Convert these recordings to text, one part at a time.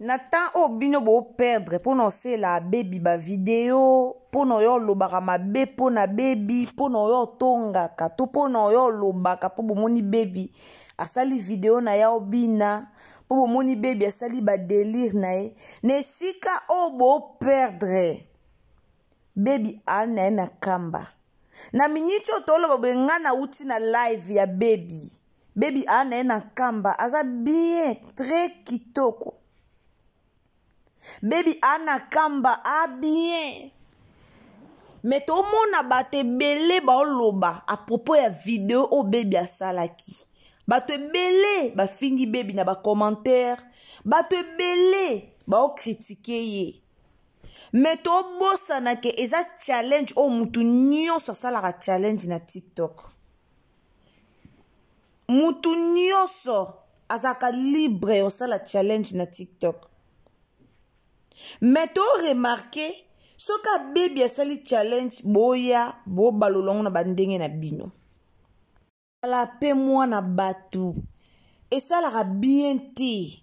Na temps oyo bino bo perdre pona osela baby ba video pona oyo olobaka mabe pona baby pona oyo otongaka to pona oyo olobaka po bomoni baby asali video na ya obina po bomoni baby asali ba delire na ye na esika oyo bo perdre baby a na ye na kamba na miniti oyo toloba boye ngai nauti na live ya baby. Baby a na ye na nkamba aza bien très kitoko. Baby a na kamba a bien. Mais tomona bato ebele baoloba à propos ya video oyo baby asalaki. Bato ebele bafingi baby na ba commentaire, bato ebele baokritike ye. Mais tobosana ke eza challenge oyo mutu nyonso asalaka challenge na TikTok. Mutu nyonso azalaka libre ya kosala challenge na TikTok. Mais to remarquer soki abebi asali challenge boya bobalola yango na bandenge na bino. Ala pe mwana bato esalaka bien te.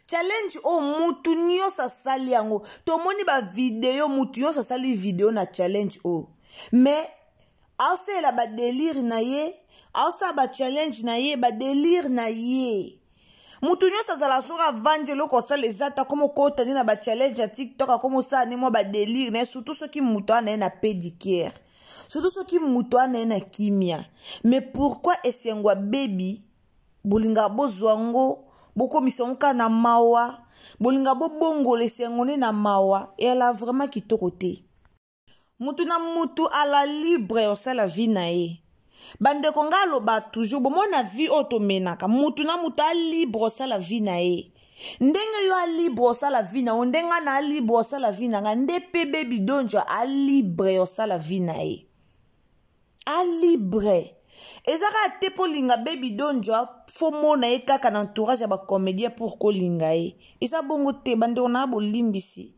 Challenge oyo mutu nyonso asali yango, tomoni ba video mutu nyonso asali video na challenge oyo, mais aosalela ba delire na ye, aosala ba challenge na ye, ba delire na ye. Mutu nyonso azala soki avandi eloko osala eza te, akoma okota nde na ba challenge ya TikTok, akoma osala nde mwa ba delire na ye, surtout soki mutu ana ye na pedicure, surtout soki mutu ana ye na kimia. Mais pourquoi esengo ya baby bolingaka bozwa yango bokomisa yango kaka na mawa, bolingaka bobongola esengo nde na mawa? Eyala vraiment kitoko te. Mutu na mutu ala libre osala vie na ye. Bandeko nga aloba toujours, bomona vie oyo tomenaka, mutu na mutu a libre osala vie na ye. Ndenge yo a libre osala vie na yo, ndenge nga na a libre osala vie na nga, nde pe baby Dondja a libre osala vie na ye. A libre. Eza kaka te po linga baby Dondja, fo mona ye kaka na entourage ya ba comédien pour kolinga ye. Eza bongo te, bandeko na bolimbisi.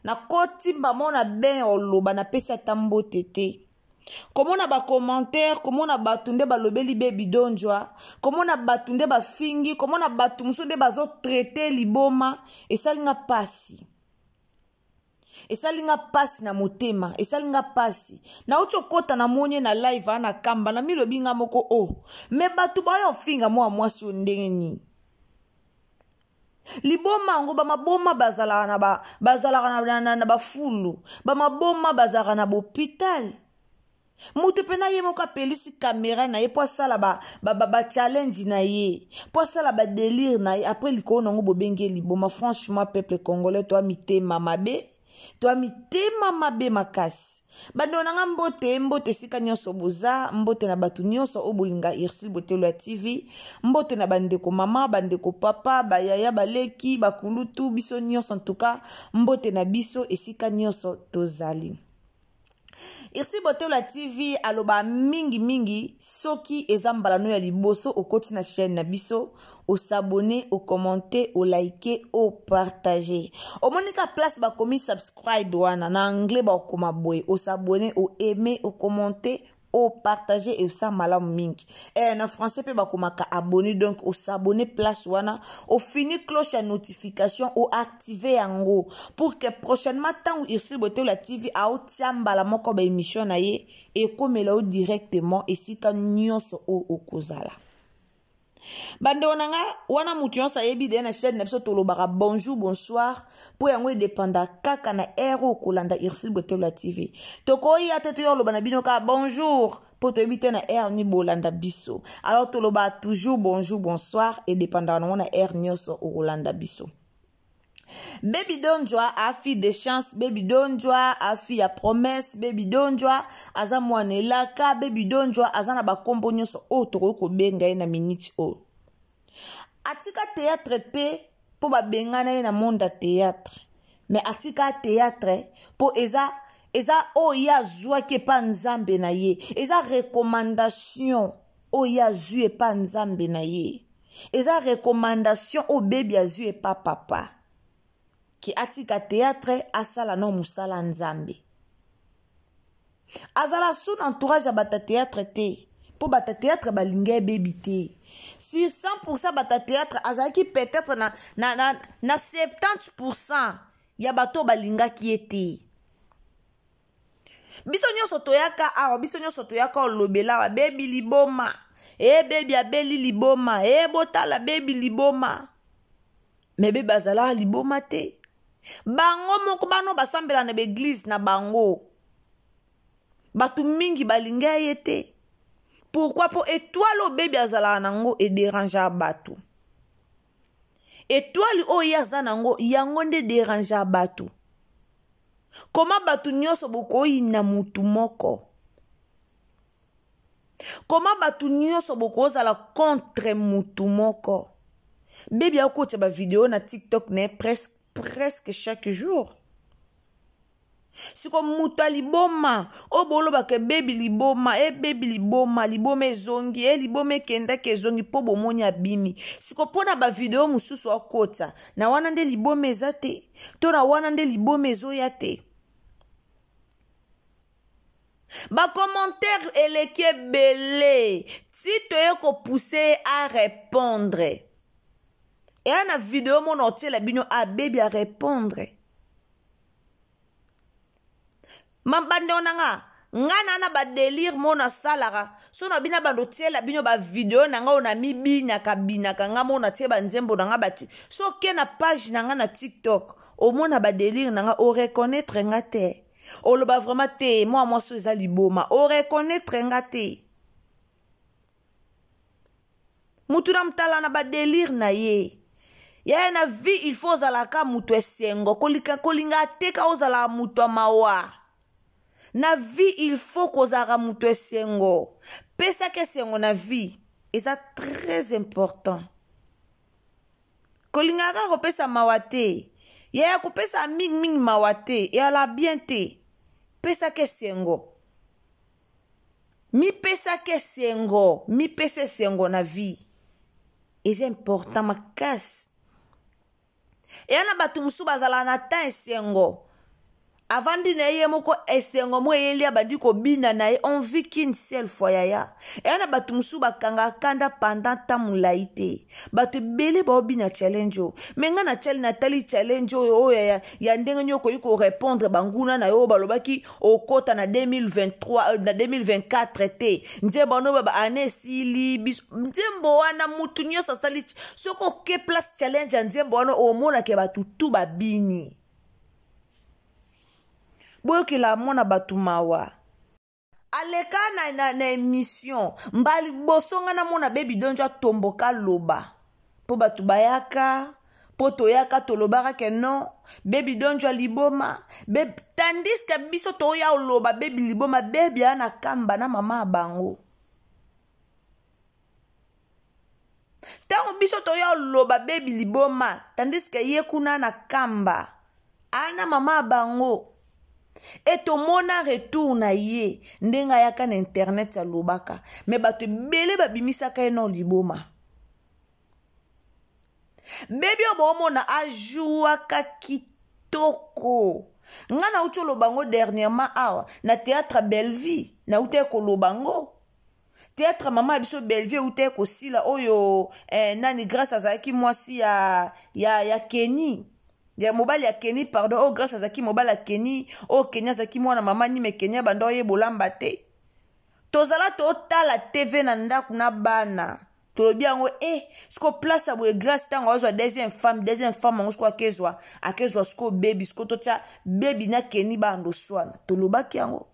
Nakoti mbamona ben oloba napesi ata mbote te. Komona ba commentaire, komona bato nde balobeli baby Dondja, komona bato nde bafingi, komona bato mosusu nde bazo traiter liboma, esali nga pasi. Esali nga pasi na motema, esali nga pasi. Nauti okota na moni na live ana kamba na milobi nga moko o. Oh. Mais bato bayo finga mwa mwasi oyo ndenge nini? Liboma yango ba maboma bazalaka na ba, bazalaka na, na, na, na bafulu, ba maboma bazalaka na bopital. Moto mpe na ye moko apelisi kamera na ye mpo asala ba, ba, ba, ba challenge na ye, mpo asala ba délire na ye. Après likolo nango bobengi ye liboma. Franchement peuple congolais, toa mitema mabe, toa mitema mabe makasi. Bandeko na nga mbote, mbote esika nyonso boza, mbote na bato nyonso oyo bolinga Ursule Botelo ya TV, mbote na bandeko mama, bandeko papa, bayaya, baleki, bakulutu, biso nyonso en tout cas, mbote na biso esika nyonso tozali. Ursule Botelo ya TV aloba mingi mingi, soki eza mbala no ya liboso okoti na chaîne na biso, osabonner, okommente, olike, opartage. Omoni ka place bakomi subscribe wana na anglais bakoma boye, osabonner, oaime, okommente, opartage, et ça malamu mingi. Na français pe bakomaka abonner, donc osabonner place wana, ofini cloche ya notification, oactive yango pour que prochainement tango Ursule Botelo ya TV aotia mbala moko ba émission na ye ekomela yo directement esika nyonso oyo okozala. Bandeko na nga wana mutu nyonso ayebi deya na chaîne na biso tolobaka bonjour bonsoir po yango edépenda kaka na heure oyo kolanda Ursule Botelo ya TV. Tokoya te toya koloba na bino kaka bonjour po toyebi te na heure ni bolanda biso. Alors tolobaka toujours bonjour bonsoir, edépendaka nango na heure nyonso okolanda biso. Baby Dondja a fille de chance, Baby Dondja a fille ya promesse, Baby Dondja aza mwana elaka, Baby Dondja aza na bakombo nyonso oyo tokoki kobenga ye na minute oyo. Atika théâtre te po babengana ye na monde ya théâtre, mais atika théâtre po eza oyo ye azwaki epa Nzambe na ye, eza recommandation oyo ye azwi epa Nzambe na ye. Eza recommandation oyo baby azwi epa papa ki atika théâtre asala no mosala Nzambe. Azala sous entourage ya bata théâtre te. Mpo bato ya théâtre balinga ye Baby te. Sur 100 bato ya théâtre, azalaki peut-être na 70 ya bato oyo balingaki ye te. Biso nyonso toyaka awa, biso nyonso toyaka olobela awa Baby liboma, e Baby abeli liboma, e botala Baby liboma. Mais Baby azalaka liboma te. Bango moko bano basambela na baeglise na bango, bato mingi balinga ye te. Pourquoi? Mpo étoile oyo Baby azalaka nango edérangeaka bato. Étoile oyo ye aza nango, yango nde dérangeaka bato. Koma bato nyonso bokoyina mutu moko? Koma bato nyonso bokozala contre mutu moko? Baby akotia bavideo na TikTok na ye presque chaque jour. Siko moto ya liboma oyo bolobaka Baby liboma, e Baby liboma, liboma ezongi, e liboma ekendaki ezongi, mpo bomoni abimi. Siko mpo na bavideo mosusu akota na wana nde liboma eza te, to na wana nde liboma ezoya te. Bacommentaire eleki ebele ti toye kopousser ye arépondre. Eya na video mona otiela bino, abebi arépondre. Mabandeko na nga, nga na badélire mo nasalaka so na bino, bando otiela bino bavideo na nga oyo na mibinaka binaka, nga mo natie banzembo na nga bati. So oke na page na nga na TikTok, omona badélire na nga, oreconnaître nga te. Oloba vraiment te, mwa mwasi oyo eza liboma, oreconnaître nga te. Mutu na motala na badélire na ye. Yaya, na vie il faut ozalaka moto esengo. Kolika kolinga ateka ozalaka moto ya mawa. Na vie il faut kozalaka moto esengo. Pesaka esengo na vie, eza très important. Kolingaka kaka kopesa mawa te, yaya. Kopesa mingimingi mawa te, eyala bien te. Pesaka esengo, mipesaka esengo, mipesa esengo na vie, eza important makasi. Eya na bato mosusu bazalaka na temps esengo, avandi na ye moko, esengo mo eyeli, abandi kobina na ye. On vit qu'une seule fois, yaya. Eya na bato mosusu bakangaka kanda pendant temps molai te. Bato ebele baobina challenge oyo, mais ngai na chali natali challenge oyo oyo ya ndenge nini okoki korépondre banguna na yo oyo balobaki okɔta na 2023, na 2024 te. Nzembo wana oyo baane esili biso, nzembo wana mutu nyonso asali. Soki oke place challenge ya nzembo wana, omonake bato tu babini. Boyokela mwana bato mawa. Aleka na émission mbali liboso nga namona Baby Donjo atomboka, aloba mpo bato bayaka, mpo toyaka tolobaka ke non, Baby Donjo aliboma. Tandis ke biso toya oloba Baby liboma, Baby aya na kamba na mama ya bango. Ntango biso toya oloba Baby liboma, tandis ke ye kuna na kamba ana mama ya bango. E tomona retour na ye ndenge ayaka na internet, alobaka, mais bato ebele babimisaka ye no liboma. Baby oyo boomona ajouaka kitoko. Nga nauti oloba ngo dernièrement awa na théâtre Bellevie, nauti koloba ngo théâtre mama ya biso Bellevie euti kosila oyo, nani, Grâce azalaki mwasi ya Kenny, ya mobali ya Kenny, pardon. Oyo Grâce azalaki mobali ya Kenny, oyo Kenny azalaki mwana mama nime. Kenny abanda oyeba te. Tozala totala TV na ndako na bana, tolobi yango e siko place ya boye. Grâce ntango azwa deuxième femme, deuxième femme yango siko akezwa siko Baby, siko totya Baby na Kenny bando swana. Tolobaki yango.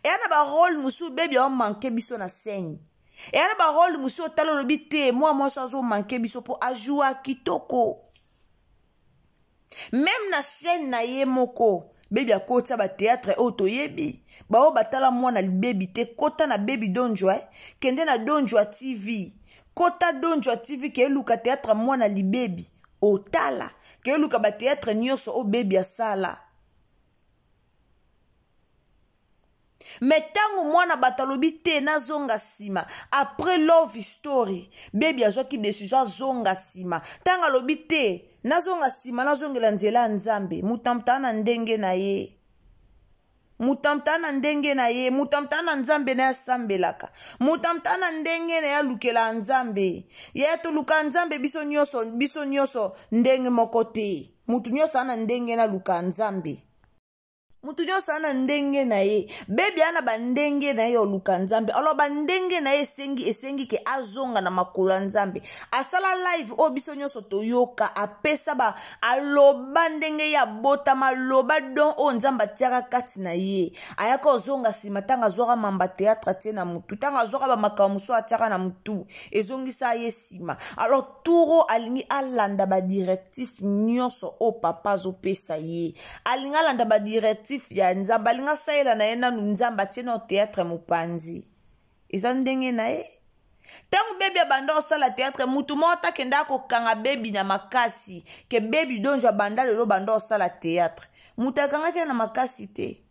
Eya na barôle mosusu Baby aomanquer biso na scène. Eya na barôle mosusu otala, olobi te, mwa mwasi azomanquer biso mpo ajoua kitoko. Même na chaîne na ye moko, Baby akotia bathéâtre oyo toyebi. Baoyo batala mwana libebi te, kota na Baby Donjwa, eh? Kende na Donjwa TV, kota Donjwa TV, ke eluka théâtre mwana libebi, otala, ke eluka bathéâtre nyonso oyo Baby asala. Mais ntango mwana bato alobi te, nazonga nsima après Love Story, Baby azwaki décision azonga nsima. Ntango alobi te, nazonga nsima, nazongela nzela ya Nzambe, moto na moto na ndenge na ye. Moto amta na ndenge na ye, moto amta na Nzambe na ye asambelaka, moto amta na ndenge na ye alukelaka Nzambe. Yaya, toluka Nzambe biso nyonso, biso nyonso ndenge moko te. Moto nyonso ana ndenge na aluka Nzambe. Moto nyonso ana ndenge na ye. Bebi ana bandenge na ye oluka Nzambe. Alors bandenge na ye esengi ke azonga na makolo ya Nzambe. Asala live oyo biso nyonso toyoka, apesa ba aloba ndenge ye abotama, aloba don oyo Nzambe atiaka kati na ye. Ayaka ozonga nsima ntango azwaka mamba théâtre atie na mutu, ntango azwaka ba makambo mosusu atiaka na mutu, ezongisa ye nsima. Alors turo alingi alanda ba directif nyonso oyo papa azopesa ye, alingi alanda ba directif ya Nzambe, alingi asalela na ye nanu Nzambe, atie na théâtre mopanzi. Eza ndenge na ye. Ntango bebi abanda osala théâtre, mutu moko takenda kokanga bebi na makasi ke bebi donjo abanda lelo banda osala théâtre, mutu akangaki na makasi te.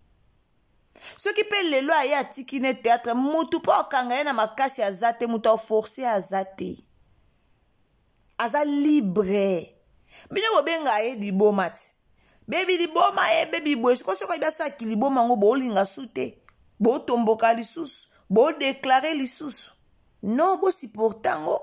Soki mpe lelo aye atiki ne théâtre, mutu mpo akanga ye na makasi aza te, mutu aforce aza te, aza libre. Bino bobenga ye liboma ti, bebi liboma ye, bebi boye. Sikoyo soki oyebi asalaki liboma yango, bolinga su te, botomboka lisusu, bodeklare lisusu non, bosupporte yango.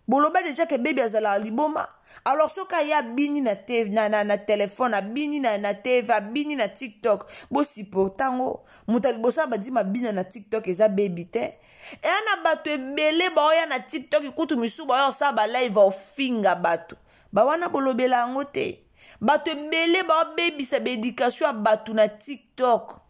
Boloba deja ke bebi azalaka liboma. Alors soki aye abini na TV, na telefone, abini na TV, abini na TikTok, bosupporte yango. Moto ya liboso abandi mabina na TikTok eza bebi te. Eya na bato ebele baoya na TikTok, kutu misusu baoya kosala ba live ofinga bato bawana, bolobela yango te. Bato ebele baobebisa baedikatio ya bato na TikTok,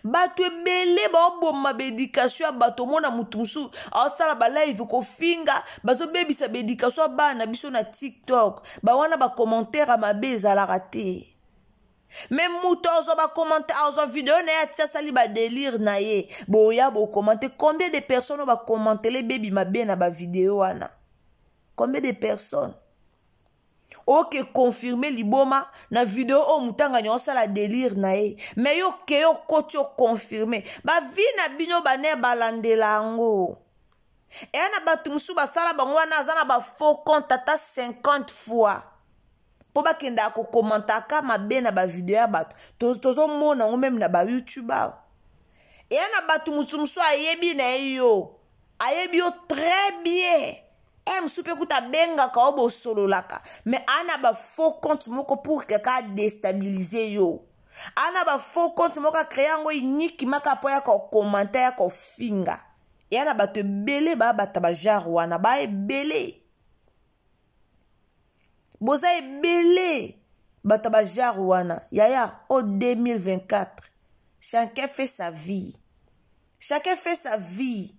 bato ebele baoboma baedikatio ya bato. Omona motu mosusu aosala balive kofinga, bazobebisa baedikatio ya bana na biso na TikTok. Bawana bacommentaire ya mabe ezalaka te, me moto azwa bacommentaire, azwa video na ye atia, asali badelire na ye, boya bokommente. Combien de personnes oyo bakommentele bebi mabe na bavideo wana? Combien de personnes oke confirme liboma na video oyo mutangani osala délire na ye, me yo ke okoti oconfirme bavi na bino bane balandela yango. Eya na bato mosusu basala bango wana, aza na bafaux compte ata 50 fois mpo bakendaka kokomantaka mabe na bavideo ya bato. Tozomona yango meme na bayoutube awa. Eya na bato mosusu mosusu ayebi na ye yo, ayebi yo très bien, e mosusu mpe kuta abengaka oyo bosololaka, mais aa na bafaux compte moko pour kaka adestabilize yo. Aa na bafaux compte moko acreye yango unique maka mpo ya kokomante, ya kofinga. Eya na bato ebele babata bajare wana, ba ebele, boza ebele bato bajare wana. Yaya, o 2024, chacun fait sa vie, chacun fait sa vie.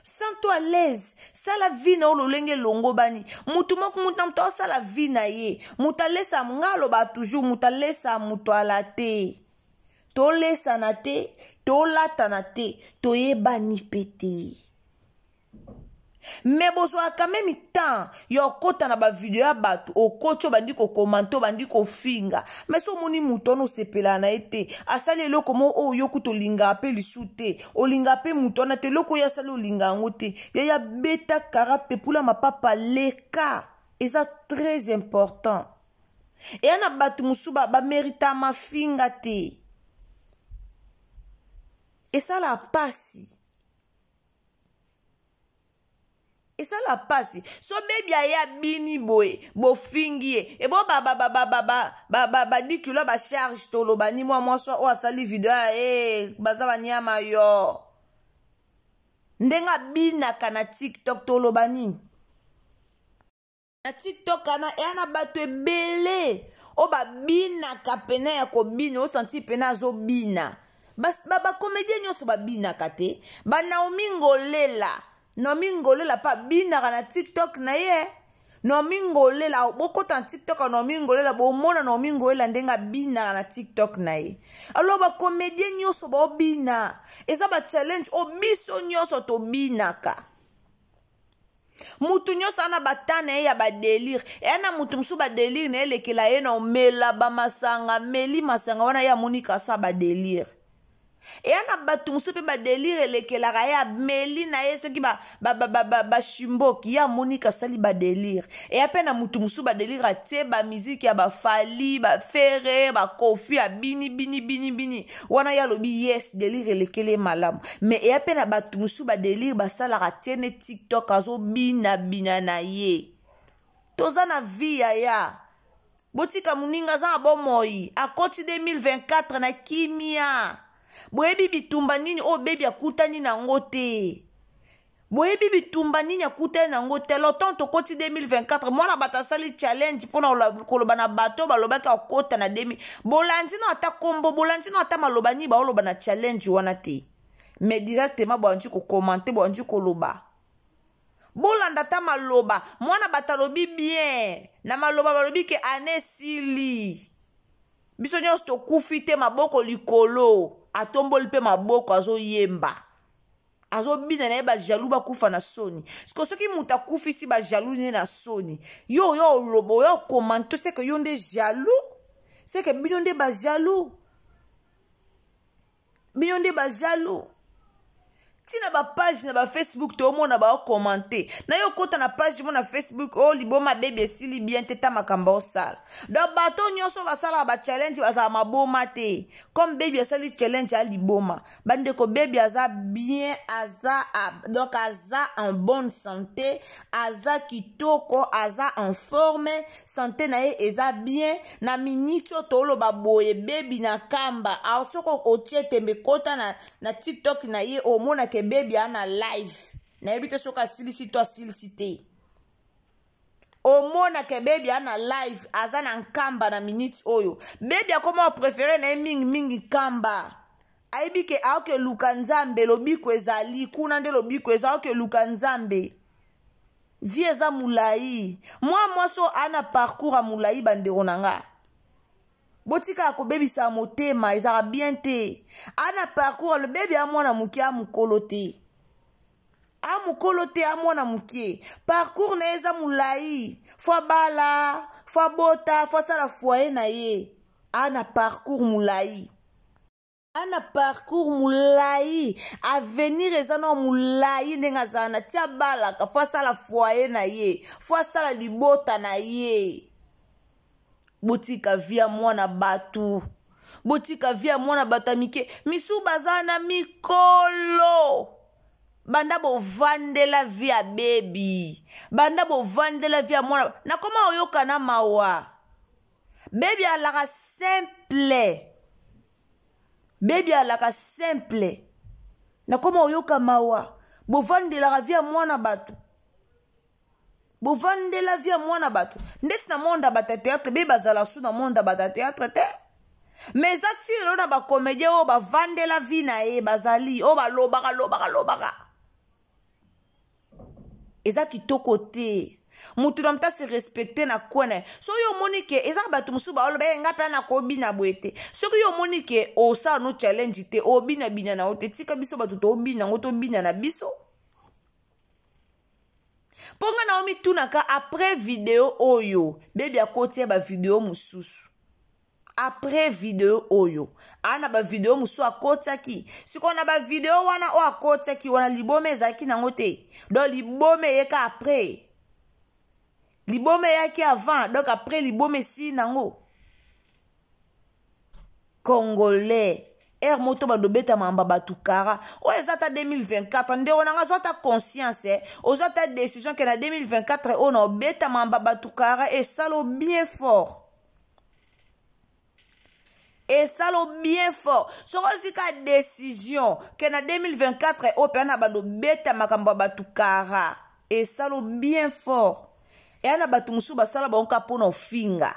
Sens-toi à l'aise, sala vie na yo lolenge elongo bani. Mutu moko, mutu na mutu asala vie na ye. Mutu alesa nga aloba toujours, mutu alesa mutu ala te, tolesana te, tolatana te, toyebani pe te. Me bozwaka meme temps ya okota na bavideo ya bato, okoti obandi kokomante, obandi kofinga. Me so omoni moto wana osepelaka na ye te, asali eloko moko oyo yo kuta olingaka mpe lisu te, olingaka mpe moto wana te, eloko oyo asali olinga yango te, yaya beta kara pepula mapapa leka. Eza très important. Eya na bato mosusu bamerita mafinga te, esala pasi, esala pasi. So bebi aye abini boye, bofingi ye, ebo badikilo bacharge toloba ni mwa mwasi oyo asali video ya e baza banyama yo ndenge abinaka na TikTok, toloba nini na TikTok wana? Eya na bato ebele oyo babinaka pene ya kobina, osanti pene azobina. Bacomédien nyonso babinaka te. Banaomi Ngolela, Naomi Ngolela mpe abinaka na TikTok na ye. Naomi Ngolela, bokota na TikTok ya Naomi Ngolela, bomona Naomi Ngolela ndenge abinaka na TikTok na ye. Alors bacomédien nyonso baobina, eza bachallenge oyo biso nyonso tobinaka. Mutu nyonso ana bata na ye ya badelire. Eya na mutu mosusu badelire na ye elekela ye na omela bamasanga, meli masanga wana, ye amoni kasa badelire. Eya na bato mosusu mpe badelire elekelaka ye, ameli na ye soki bashimboki ba, ba, ba ye amoni kasali badelire. Eya mpe na motu mosusu badelire atie bamiziki ya bafali, bafere, bakofi, abini bini bini bini wana, ye alobi yes, delire elekeli ye malamu. Me eya mpe na bato mosusu badelire basalaka atie ne tiktok azobina bina na ye. Toza na vie yaya, botika moninga aza na bomoi, akoti 2024 na kimia. Boyebi bitumba nini oyo bebi akutani nango te? Boyebi bitumba nini akutani nango te? Lotan tokoti 2024, mwana bato asali challenge mpona koloba na bato balobaki akota na 2000. Bolandi no ata kombo, bolandi no ata maloba nini baoloba na challenge wana te, mais directement boandi kokomante, boandi koloba. Bolanda ata maloba mwana bato alobi bien na maloba balobi ke ane esili, biso nyonso tokufi te, maboko likolo. Atomboli mpe maboko, azoyemba, azobina na ye, bajaloux bakufa na soni. Siko soki moto akufisi bajaloux ne na soni, yo oyo oloba, oyo okomante, seke yo nde jaloux, seke bino nde bajaloux, bino nde bajaloux. Ntina bapage na bafacebook toomona baokomante na yo, okota na page mo na Facebook oyo, oh, liboma bebi esili bien te, ta makambo osala. Donc bato nyonso basalaka bachallenge bazala maboma te, comme bebi asali challenge ya liboma. Bandeko, bebi aza bien, aza donc aza en bonne santé, aza kitoko, aza en forme, santé na ye eza bien. Na miniti oyo toloba boye, bebi na kamba, soki otie tembe, kota na TikTok na ye, omonake bebi aa na live. Nayebi te soki asilisi to asilisi te. Omonake bebi aa na live, aza na nkamba na miniti oyo. Bebi akoma opréféré na ye mingimingi nkamba. Ayebi ke aoke luka Nzambe, lobiko ezali kuna nde, lobiko eza, aoke luka Nzambe. Vie eza molai, mwa mwasi oyo aa na parcours ya molai. Bandeko na nga, botikaka kobebisa motema, ezalaka bien te. Aa na parcours alobebi, a mwana moke, a mokolo te, a mokolo te, a mwana moke, parcours na ye eza molai. Fo abala, fo abota, fo asala foyer na ye. A na parcours molai, ana parcours molai, avenir eza na molai. Ndenge azala na ti abalaka, fo asala foyer na ye, fo asala libota na ye. Botika vie ya mwana bato, botika vie ya mwana bato ya mike. Misu baza na mikolo, banda bovandela vie ya bebi, banda bovandela vie ya mwana. Nakoma oyoka na mawa. Bebi alaka simple, bebi alaka simple. Nakoma oyoka mawa. Bovandelaka vie ya mwana bato, bovandela vie ya mwana bato. Ndeti na monde ya bato ya théâtre, be bazala su na monde ya bato ya théâtre te, mais eza ti lelo na bacomédien oyo bavandela vie na ye bazali, oyo balobaka lobaka lobaka. Eza kitoko te. Motu na moto ase respecte na coin na ye. Soki yo omoni ke eza bato mosusu baoloba ye, nga mpe nakobina boye te. Soki yo omoni ke osala no challenge te, obinabina na yo te, tika biso bato tobina yango, tobina na biso. Mpo nga na omitunaka, après video oyo bebi akotia bavideo mosusu, après video oyo aa na bavideo mosusu akotiaki, sikoyo na bavideo wana oyo akotiaki wana, liboma ezalaki nango te. Donc liboma eyeka après, liboma eyaki avant, donc après liboma esili nango. Congolais ere moto bando obeta mamba bato kara oyo eza ata 2024. Ndeko na nga, azwa ata conscience, eh. Ozwa ata décision ke na 2024 oyo na obeta mamba bato kara, esalo bien fort, esalo bien fort. Soki ozwi ka décision ke na 2024 oyo mpenza na bando obeta makambo ya bato kara, esalo bien fort. Eya na bato mosusu basala bango kaka mpona ofinga,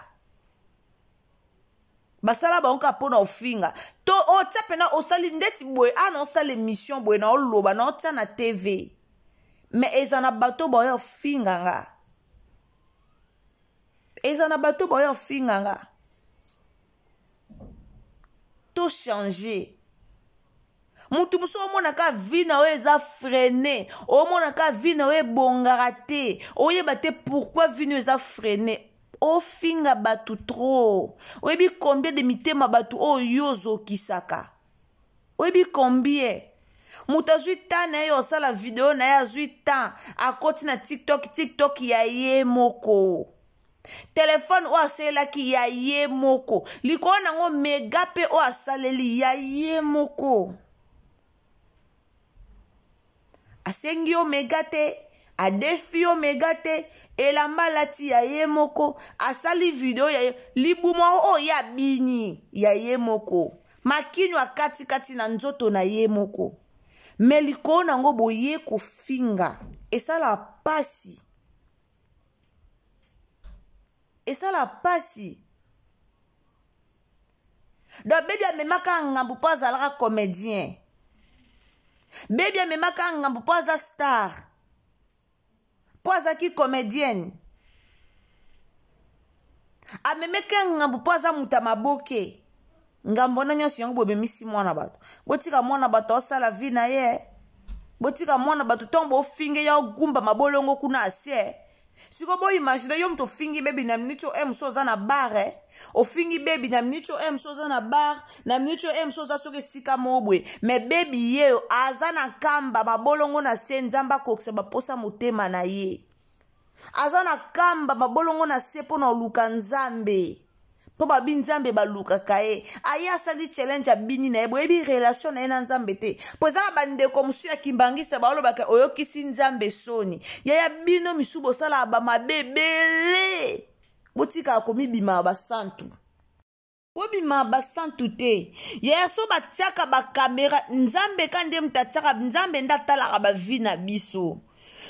basala bango kaka mpona ofinga. To otya mpena osali ndeti boye, ana osala émission boye na oloba na otya na TV, mais eza na bato baoya ofinga nga, eza na bato baoya ofinga nga. To changer. Motu mosusu omonaka vie na oyo eza freine, omonaka vie na oyo ebongaka te, oyeba te pourquoi vie na oyo eza freine. Ofinga bato trop, oyebi combien de mitema bato oyo yo ozokisaka? Oyebi combien moto azwi temps na ye osala video na ye, azwi temps akoti na TikTok, TikTok ya ye moko, telefone oyo asalelaki ya ye moko, likolo nango mega mpe oyo asaleli ya ye moko. Asengi yo mega te, adefi yo mega te, elamba alati ya ye moko, asali video ya ye, libumu oyo ye abini ya ye moko, makino akatikati na nzoto na ye moko. Me likolo nango boye kofinga, esala pasi, esala pasi. Donc Bebi amemaka ngambo mpo azalaka comédien, Bebi amemaka ngambo mpo aza star, mpo azalaki comédienne, amemeka ngambo mpo aza moto ya maboke. Ngambo na nyonso yango bobemisi mwana bato. Botika mwana bato asala vie na ye, botika mwana bato. Ntongo bofinge ya ogumba mabolongo kuna asie. Sikoyo boimagine yo moto ofingi Bebi na miniti oyo, mosu oza na bar, eh? Ofingi Bebi na miniti oyo, mosu oza na bar na miniti oyo, mosu oza soki esika moko boye. Me Bebi ye oyo aza na nkamba mabolongo na se, Nzambe akokisa baposa motema na ye. Aza na kamba mabolongo na se mpo na oluka Nzambe, mpo babi Nzambe balukaka ye. Aye asali challenge, abini na ye. Boyebi relation na ye na Nzambe te, mpo eza na bandeko mosusu ya kimbangista baolobaka oyokisi Nzambe soni. Yaya, bino misu bosalaka bamabe ebele, botikaka komibima basantu, bobima basantu te. Yaya, so batiaka bakamera, Nzambe ka nde moto atiaka, Nzambe nde atalaka bavi na biso.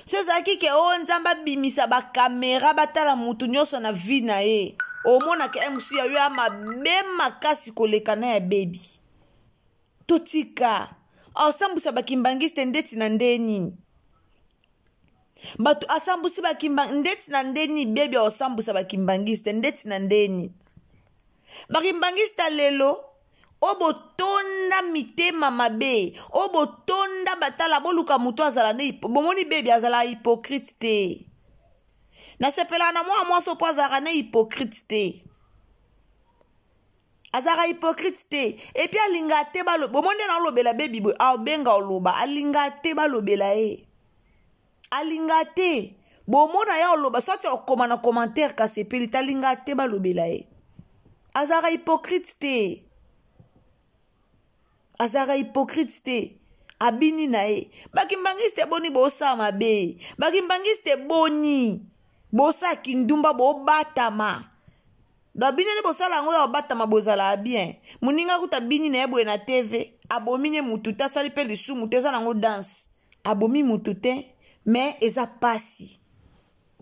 So ezalaki ke oyo Nzambe abimisa bakamera batala motu nyonso na vi na ye, omonaka ye mosusu ya yo ya mabe makasi koleka na ya Bebi. Totika asambwisa bakimbangiste ndeti na nde nini? Bato asambwisi bakimba ndeti na nde nini? Bebi aosambwisa bakimbangiste ndeti na nde nini? Bakimbangiste lelo oyo botonda mitema mabe, oyo botonda batala, boluka moto azala nde. Bomoni, Bebi azala hypocrite te. Nasepelaka na mwana mwasi mpo azalaka ne hypocrite te, azalaka hypocrite te. Et puis alinga te bomoni nde naolobela Bebi boye, aobenga oloba, alinga te balobela ye, alinga te bomona ye oloba soit okoma na commentaire, kasi epeli te, alinga te balobela ye. Azalaka hypocrite te, azalaka hypocrite te. Abini na ye. Bakimbangiste boni bosala mabe? Bakimbangiste boni bosala kindumba, bobatama? Donc bino nde bosala yango ya kobatama, bozalaka bien. Moninga kuta bini na ye boye na TV, abomi ne mutu te, asali mpe lisumu te, eza nango danse, abomi mutu te. Mais eza pasi,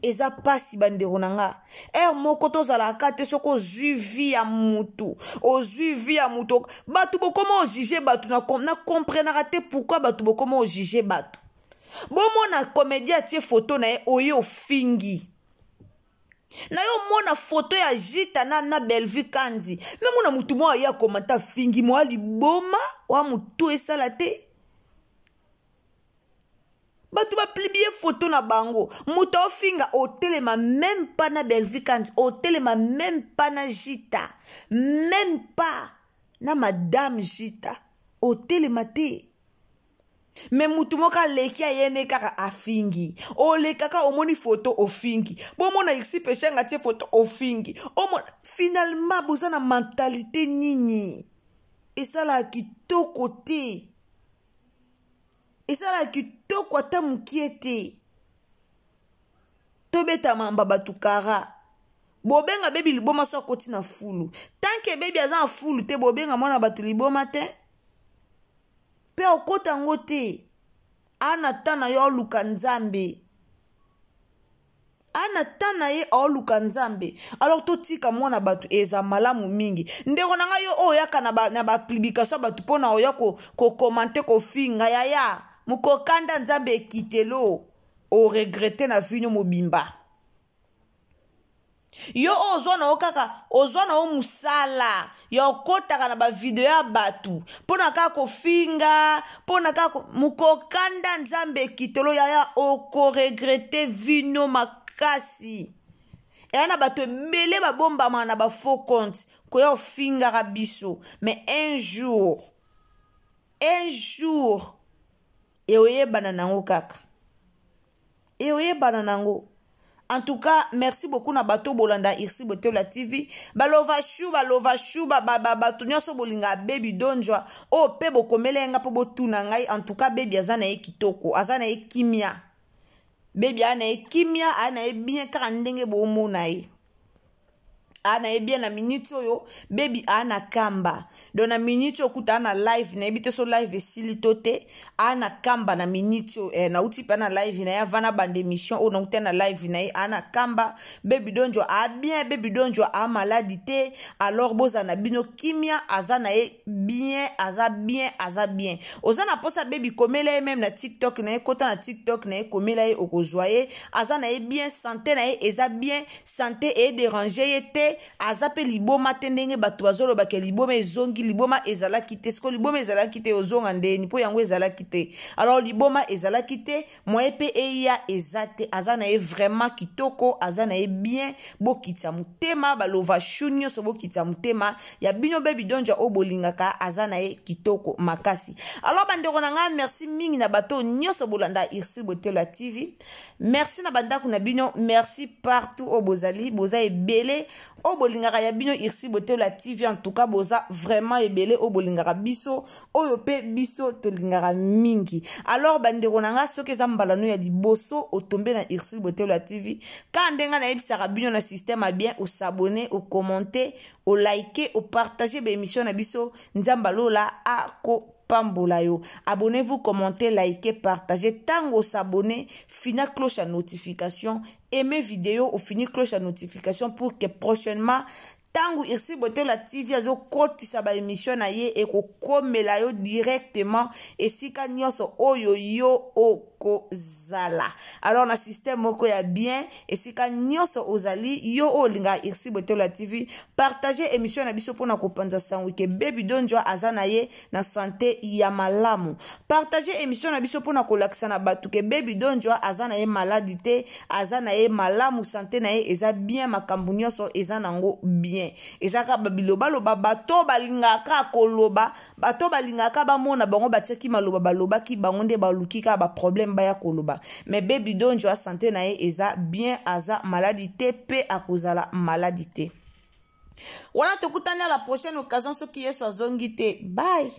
eza pasi, bandeko na nga. Ere moko tozalaka te. Soki ozwi vie ya mutu, ozwi vie ya mutu. Bato bokoma ojuge bato, na comprenaka te pourquoi bato bokoma ojuge bato. Bomona comédien atie foto na ye, oye ofingi na yo. Omona foto ya Jita na Bellevue Kandi, me mona mutu moko aye akomata, afingi mwa liboma wa motu esala te. Bato bapublier foto na bango, moto aofinga, otelema même pas na Bellevue Kandi, otelema même pas na Jita, même pas na madame Jita, otelema te. Me mutu moko aleki ayene kaka afingi, olekaka omoni foto ofingi, bomona ixi peshanga tie foto ofingi, omona. Finalement boza na mentalité nini? Esalaka kitoko te, esalaka kitoko ata mokie te. Tobeta mamba bato kara, bobenga Bebi liboma so akoti na fulu. Tant que Bebi aza na fulu te, bobenga mwana bato liboma te mpe okota yango te. Ana ta na yo aoluka Nzambe, ana ta na ye aoluka Nzambe. Alors totika mwana bato, eza malamu mingi. Ndeko na ngai, yo oyo oyaka na bapublication ya bato mpona oya kocommenter, kofinga, yaya, mokokanda Nzambe ekitelo, oregretter na vino mobimba. Yo oyo ozwa na yo kaka, ozwa na yo mosala ya okotaka na bavideo ya bato mpo na kaka kofinga, mpo na kaka mokokanda Nzambe ekitelo, yaya, okoregretter vino makasi. Eya na bato ebele babombamaka na bafaux compte koya ofingaka biso, mais un jour. Un jour eoyebana nango kaka, eoyebana nango. En tout cas, merci beaucoup na bato bolanda Irsi Botola TV, balova shu, balova shu, bato nyonso bolinga Baby Donjwa oyo mpe bokomela ye nga mpo botuna ngai. En tout cas, Baby aza na ye kitoko, aza na ye kimia. Baby aa na ye kimia, aa na ye bien, kaka ndenge bomona ye, aa na ye bien. Na minute oyo Baby aa na kamba, donc na minute oyo kuta aa na live, nayebi te so live esili to te. Aa na kamba na minute oyo, nauti mpe na live na ye avant na banda émission oyo, nauti na live na ye, aa na kamba. Baby Donjo aa bien, Baby Donjo aa maladi te. Alors bozala na bino kimia, aza na ye bien, aza bien, aza bien. Oza na mposa Baby, komela ye même na TikTok na ye, kota na TikTok na ye, komela ye, okozwa ye. Aza na ye bien, santé na ye eza bien, santé edéranger ye te. Aza mpe liboma te ndenge bato bazolobaka liboma ezongi. Liboma ezalaki te. Siko liboma ezalaki te, ozonga ndeni mpo yango ezalaki te? Alors liboma ezalaki te, moye mpe eya eza te. Aza na ye vraiment kitoko, aza na ye bien. Bokitisa motema, balova shu nyonso, bokitisa motema ya bino. Baby Donja oyo bolingaka aza na ye kitoko makasi. Alors bandeko na ngai, merci mingi na bato nyonso bolanda Irsi Botelo TV. Merci na bandako na bino, merci partout oyo bozali, boza ebele oyo bolingaka ya bino Irsi Botelo TV. En tout cas, boza vraiment ebele oyo bolingaka biso, oyo mpe biso tolingaka mingi. Alors bandeko na nga, soki eza mbala no ya liboso otombe na Irsi Botelo TV, kaka ndenge nayebisaka bino na système ya bien, os'abonner, ocommenter, oliker, opartager baémission na biso. Nzambe alola akopambola yo. Abonnez-vous, commentez, likez, partagez. Ntango os'abonner, fina cloche ya notification, aimez vidéo, ofini cloche ya notification pour que prochainement ntango Irsi Botola TV azokotisa baémission na ye, ekokomela yo directement esika nyonso oyo yo okozala. Alors na système moko ya bien, esika nyonso ozali, yo oyo olingaka Irsi Botola TV, partage émission na biso mpona kopanza sango ke Baby Donjwa aza na ye na santé ya malamu. Partage émission na biso mpona kolakisa na bato ke Baby Donjwa aza na ye maladi te, aza na ye malamu, santé na ye eza bien, makambo nyonso eza nango bien. Eza kaka bilobaloba, bato balingaka koloba, bato balingaka bamona bango batiaki maloba, balobaki bango nde baluki kaka baproblème baya koloba. Mais Baby Donjwa, santé na ye eza bien, aza maladi te mpe akozala maladi te. Wana tokutani à la prochaine occasion soki Yesu azongi te. Bye.